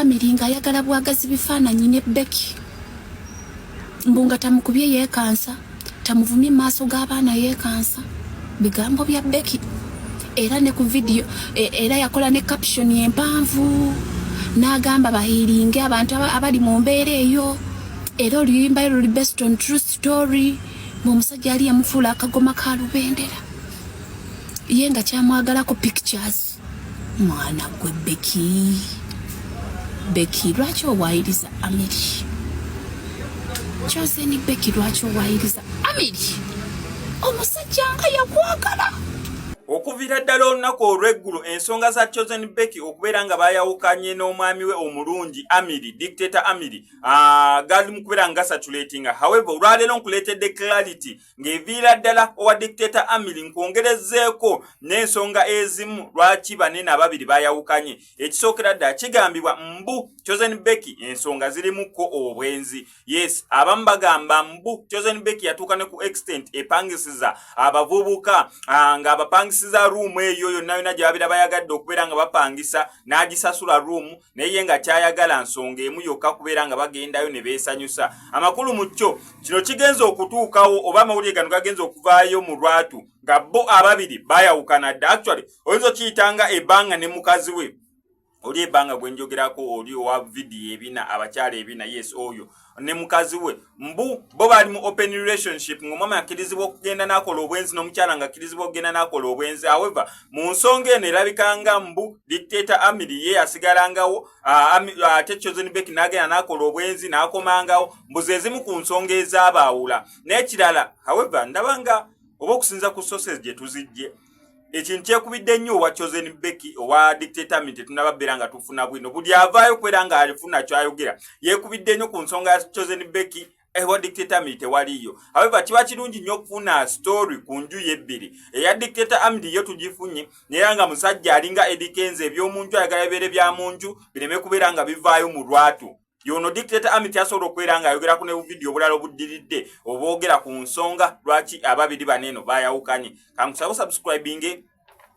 Amiri ng'ayagala bwagazi bifaananyi ne Becky, mbu nga tamukubye yeekansa, tamuvumye mu maaso g'abaana yeekansa. Bigambo bya Becky. Era ne ku vidiyo era yakola ne caption empanvu n'agamba bahiiringe abantu abali mu mbeera eyo. Era oluyimba luli based on true story. Mbu omusajja yali yamufuula akagoma ka lubendera, ye nga kyamwagalako pictures. Mwana gwe Becky, Becky, lwaki owayiriza Amiri? Chosen Becky, lwaki owayiriza Amiri? Omusajja nga yakwagala. Okuviira ddala olunaku olw'eggulo, ensonga za Chosen Becky okubeera nga bayawukanye n'omwami we omulungi Amiri, Dictator Amiri, gali mu kubeera nga saturatinga. However, olwaleero nkuleetedde clarity ng'eviira ddala owa Dictator Amiri, nkwongerezeeko n'ensonga ezimu lwaki banene ababiri bayawukanye. Ekisookera ddala, kigambibwa mbu Chosen Becky ensonga zirimukko obwenzi. Yes, abamu bagamba mbu Chosen Becky yatuuka ne ku extent epangisiza abavubuka, ng'abapangisiza room eyo yonna yonna gye babeera bayagadde okubeera nga bapangisa, n'agisasula room, naye ye nga kyayagala nsonga emu yokka, kubeera nga bagendayo ne beesanyusa. Amakulu mu kyo kino kigenza okutuukawo, oba amawulire gano gagenza okuvaayo mu lwatu nga bo ababiri bayawukana dda. Actually, oyinza okiyitanga ebbanga ne mukazi we oli, ebbanga gwe njogerako oli owa vidiyo ebina, abakyala ebina. Yes, oyo ne mukazi we mbu bo bali mu open relationship, ng'omwami akkirizibwa okugenda n'akola obwenzi n'omukyala ng'akkirizibwa okugenda n'akola obwenzi. However, mu nsonga eno erabikanga mbu Dictator Amiri ye yasigalangawo, ate Chosen Becky n'agenda n'akola obwenzi n'akomangawo. Mbuze ezimu ku nsonga ezaabaawula n'ekirala. However, ndaba nga oba okusinza ku sources gye tuzijje, ekintu kyekubidde nnyo owa Chosen Becky, owa Dictator Amiri tetunaba bbeera nga tufuna bwino. Buli avaayo okubeera nga alifuna kyayogera yeekubidde nnyo ku nsonga ya Chosen Becky, ewa Dictator Amiri tewaliyo. However, kiba kirungi nnyo okufuna story ku nju yebbiri. Eya Dictator Amiri yo tugifunye, naye nga musajja alinga Eddy Kenzo, ebyomunju ayagala bibeere bya munju, bireme kubeera nga bivaayo mu lwatu. Yono Dictator Amiri asobola okubeera ng'ayogerako ne buvidiyo obulala obuddiridde oboogera ku nsonga lwaki ababiri baneeno bayawukanye. Kankusaba osubscribinge,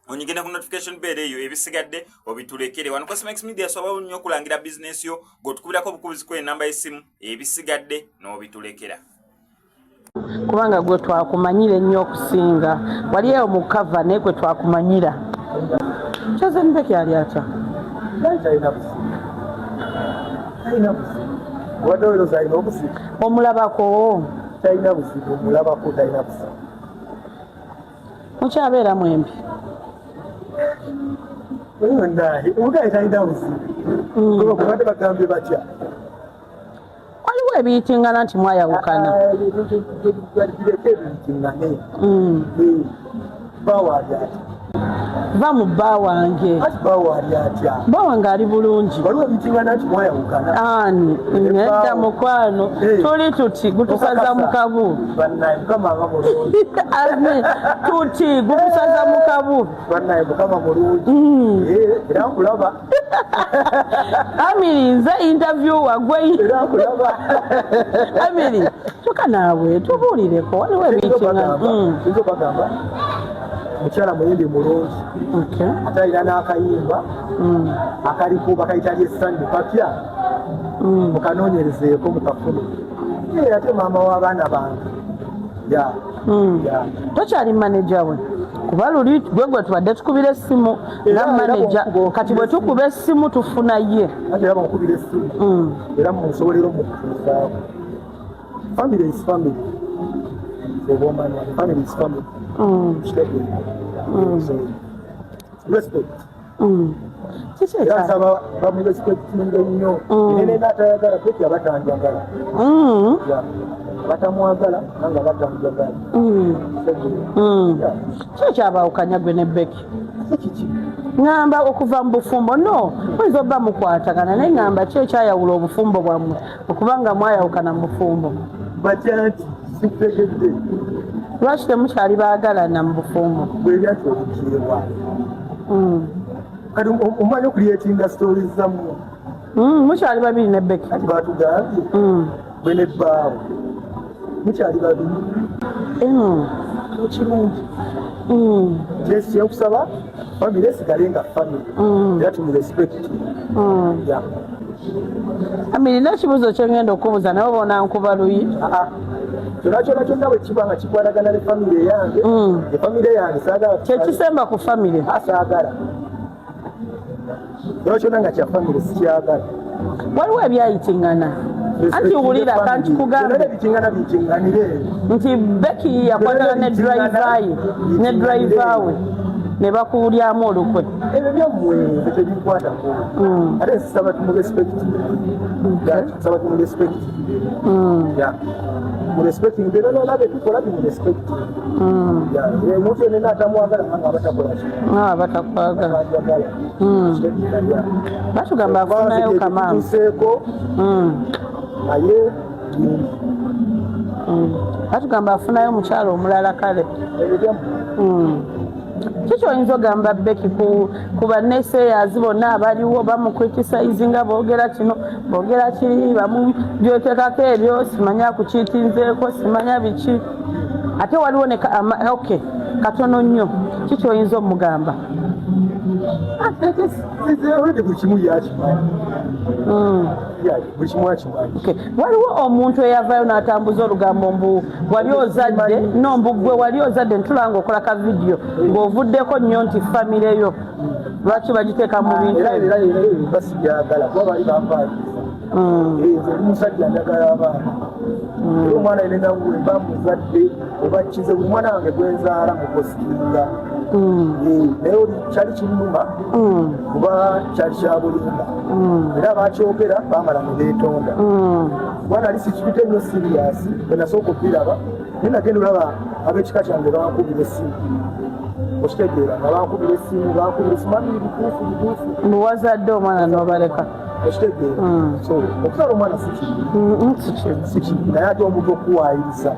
onyigende ku notification bell eyo, ebisigadde obitulekere wano. Cosmex Media sobola nnyo okulangira bizinesi yo gweotukubirako obukubizi ku enamba y'essimu, ebisigadde n'obitulekera. Kubanga gwe twakumanyira ennyo okusinga wali eyo mu kava, naye gwe twakumanyira. Chosen Becky ali atya? Talina buzibu, talina buzibu. Obadde olowooza alina obuzibu? Omulabako? Talina buzibu, omulabako, talina buzibu. Mukyabeera mwembi? Naye omugaye talina buzibu. Kubadde bagambye batya? Waliwo ebiyitingana nti mwayawukana. Bireke ebiyitingane. Bawa ali atya? Va mu bba wange. Ati bawa ali atya? Bba wange ali bulungi. Waliwo ebiyitingana nti mwayawukana. Ani? Nedda mukwano, tuli tuti gutusaza mu kabu. Bannaye, Mukama nga mulungi. Ame, tuti gutusaza mu kabu. Bannaye, Mukama mulungi. Era nkulaba. Amiri, nze interviewer gwe. Era nkulaba. Amiri, tuka naawe tubuulireko, waliwo ebiyitingana. Tuyinza obagamba mukyala muyimbi mulungi, ate alina n'akayimba akaliko bakayita lyessanyu kapya. Mukanoonyerezeeko mukafune. Ate maama w'abaana bange ya. Ya. Tokyali maneja we? Kuba luli gwe tubadde tukubira essimu nga maneja, kati bwe tukuba essimu tufuna ye. Ate era bankubira essimu, era munsobolera omukutuusaako. Family is family, oba omanya, family is family. Kitegeera? So respect. Kiki era ekya nsaba bamurespectinge nnyo. Nene n'atayagala Becky abatanjagala. Ya, abatamwagala nange abatanjagala. Kitegeera? Ya. Ki ekyabawukanya gwe ne Becky? Ate kiki? Ŋŋamba okuva mu bufumbo, no muyinza obba mukwatagana, naye ŋŋamba ki ekyayawula obufumbo bwammwe okuba nga mwayawukana mu bufumbo? Batya nti sikutegedde? Lwaki temukyali baagalana mu bufumbo? Bwebya nti obukiibwa. Kati omanyi okucreatinga stories zammwe. Mukyali babiri ne Becky? Kati batugambye bwe ne bbaawe mukyali babiri. Ekirungi kyenkusaba, family esigale nga family, era tumurespect. Ya. Amiri, n'ekibuuzo kyengenda okubuuza naye oba onankuba luyi. Kyona kyona kyonna bwe kiba nga kikwatagana ne famire yange, efamire yange saagala. Kyekisemba ku famire. Saagala kyona kyonna nga kya famire, sikyagala. Waliwo ebyayitingana, anti wulira kankikugambe. Bitingana bitinganire. Nti Becky yakwatana ne driver ye, ne driver we ne bakuwulyamu olukwe. Ebyo byammwe, nze tebinkwatako. Ate nsaba tumurespect, nsaba tumurespect, murespect mbeera nolaba etukola bimurespect. Omuntu yenna atamwagala nga abatakola ki? Nga batakwagala. Atajagala. Batugamba afunayo kamaama. Tuseeko naye. Batugamba afunayo omukyalo omulala, kale. Ebyo byammwe. Kiki oyinza ogamba Becky ku banneseyazi bonna abaliwo bamucriticizinga, boogera kino, boogera kiri, bamubyotekako ebyo, simanya kukiitinzeeko, simanya biki? Ate waliwo ne okay, katono nnyo, kiki oyinza omugamba? Already buli kimu yakimanyi. Buli kimu akimanyi. Okay. Waliwo omuntu eyavaayo n'atambuza olugambo mbu wali ozadde, no, mbu gwe wali ozadde, ntula ng'okola ka vidiyo ng'ovuddeko nnyo nti famire yo lwaki bagiteeka mu bintu era ebyo. Era basibyagala kuba bali bampaayiriza. Nze oli musajja, njagala abaana, era omwana yenena mba muzadde oba kize, buli mwana wange gwenzaala mupositinga. Naye oli kyali kinnuma kuba kyali kya bulimba, era bakyogera bamala ne beetonda, kuba nali sikibite nnyo serious bwe nasooka okubiraba. Naye nagenda olaba ab'ekika kyange bankubira essimu, okitegeera, nga bankubira essimu, bankubira essimu, "Amiri, bituufu, bituufu?" Mbu wazadde omwana n'obaleka. Okitegeera? So okuzaala omwana si kibi. Si kibi. Si kibi, naye ate omuntu okuwaayiriza,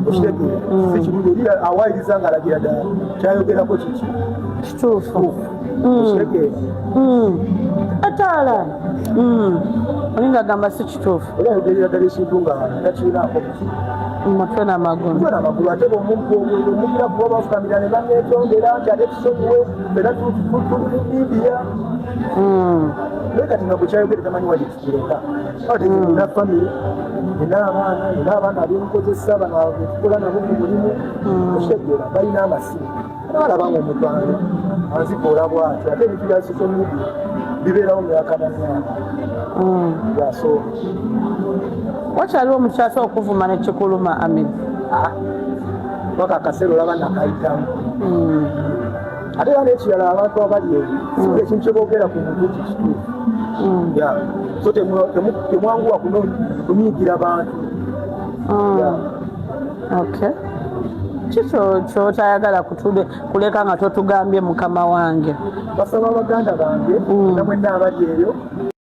okitegeera, si kirungi. Oli awaayiriza ng'alagira ddala kyayogerako kiki? Kituufu. Okitegeera? Ataala olinga agamba si kituufu. Era ayogerera ddala ekintu nga takirinaako buki. Mutwe n'amagulu. Mutwe n'amagulu. Ate bw'omugira kuba bafukamira ne baneetondera nti ate tusonyiwe, fena tuli mu media. Naye kati nga bwekyayogere tamanyi wa gyetukireka. Ate nina famire, nina abaana, nina abaana abenkozesa, bano betukola nabo ku mulimu, okitegeera, balina amasimu, balaba nga omuntu anzikoola bwatyo. Ate ebintu bya social media bibeerawo myaka na myaka. Yeah, so Wakyaliwo omukyasa okuvuma nekikuluma, Amir? Paka akaseera olaba nakayitamu. Ate era n'ekirala, abantu abali eyo singa ekintu kyeboogera ku muntu nti kituufu. Yeah. So temwanguwa kunyiigira bantu. Yeah. Okay, kikyo kyotayagala kuleka nga totugambye, mukama wange? Basaba baganda bange na mwenna abali eyo.